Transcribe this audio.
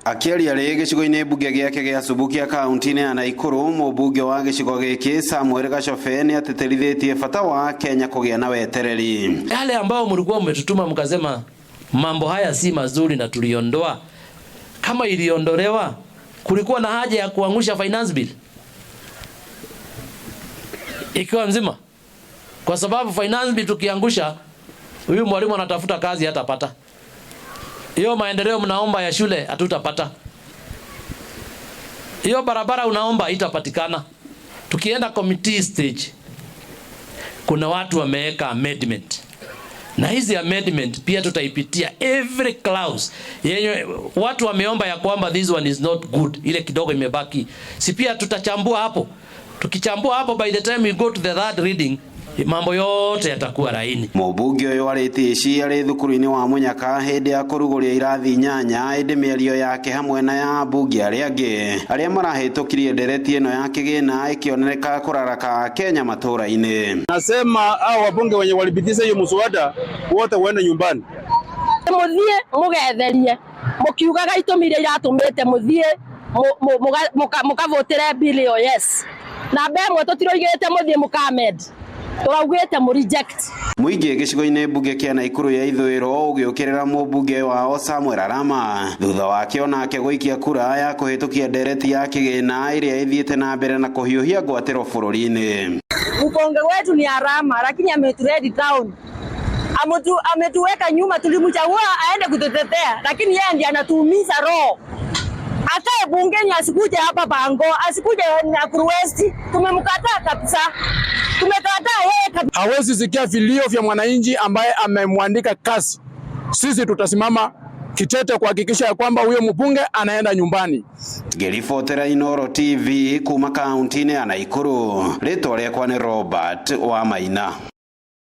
Akĩaria rĩ gĩcigo-inĩ mbunge gĩake gĩa Subukia kaunti-inĩ ya Naikuru, mũmbunge wa gĩcigo gĩkĩ Samuel Gachobe nĩ atĩtĩrithĩtie bata wa Kenya kũgĩa na wetereri. Yale ambao mlikuwa mmetutuma mkasema mambo haya si mazuri na tuliondoa, kama iliondolewa, kulikuwa na haja ya kuangusha finance bill ikiwa mzima? Kwa sababu finance bill tukiangusha, huyu mwalimu anatafuta kazi hatapata. Hiyo maendeleo mnaomba ya shule hatutapata. Hiyo barabara unaomba itapatikana. Tukienda committee stage, kuna watu wameweka amendment, na hizi amendment pia tutaipitia every clause yenye watu wameomba ya kwamba this one is not good, ile kidogo imebaki, si pia tutachambua hapo. Tukichambua hapo, by the time we go to the third reading, mambo yote yatakuwa laini. Mũmbunge ũyũ arĩtie ici arĩ thukuru-inĩ wa Munyaka hĩndĩ ya kũrugũria irathi 8, ĩndĩ mĩario yake hamwe na ya ambunge arĩa angĩ arĩa marahĩtũkirie ndereti ĩno ya kĩgĩna ĩkĩoneka kũraraka Kenya matũra-inĩ. Nasema hao wabunge wenye walipitisha hiyo mswada wote waende nyumbani. Muthie mugetherie mukiugaga itumi iria iratumite muthie mukavotere bill iyo yes. Namba 1 tutiroigite muthie mukamend, turaugite mu reject. Mũingĩ gĩcigo-inĩ mbunge kĩa Naikuru ya ithũĩro ũgĩũkĩrĩra mũmbunge wao Samuel Arama thutha wake onake gũikia kura ya kũhĩtũkia ndereti ya kĩgĩna ĩrĩa ĩthiĩte na mbere na kũhiũhia ngwatĩro bũrũri-inĩ. Mbunge wetu ni Arama, lakini ametulet down. Ametuweka nyuma, tulimchagua aende kututetea, lakini yeye ndiye anatuumiza roho. Akae bungeni, asikuje hapa Bango, asikuje Nakuru West. Tumemkataa kabisa, tumekataa yeye kabisa. Hawezi sikia vilio vya mwananchi ambaye amemwandika kazi. Sisi tutasimama kitete kuhakikisha ya kwamba huyo mbunge anaenda nyumbani. Ngĩribotera Inooro TV kuma kaunti-inĩ ya Naikuru, rĩtwa rĩakwa nĩ Robert Wamaina.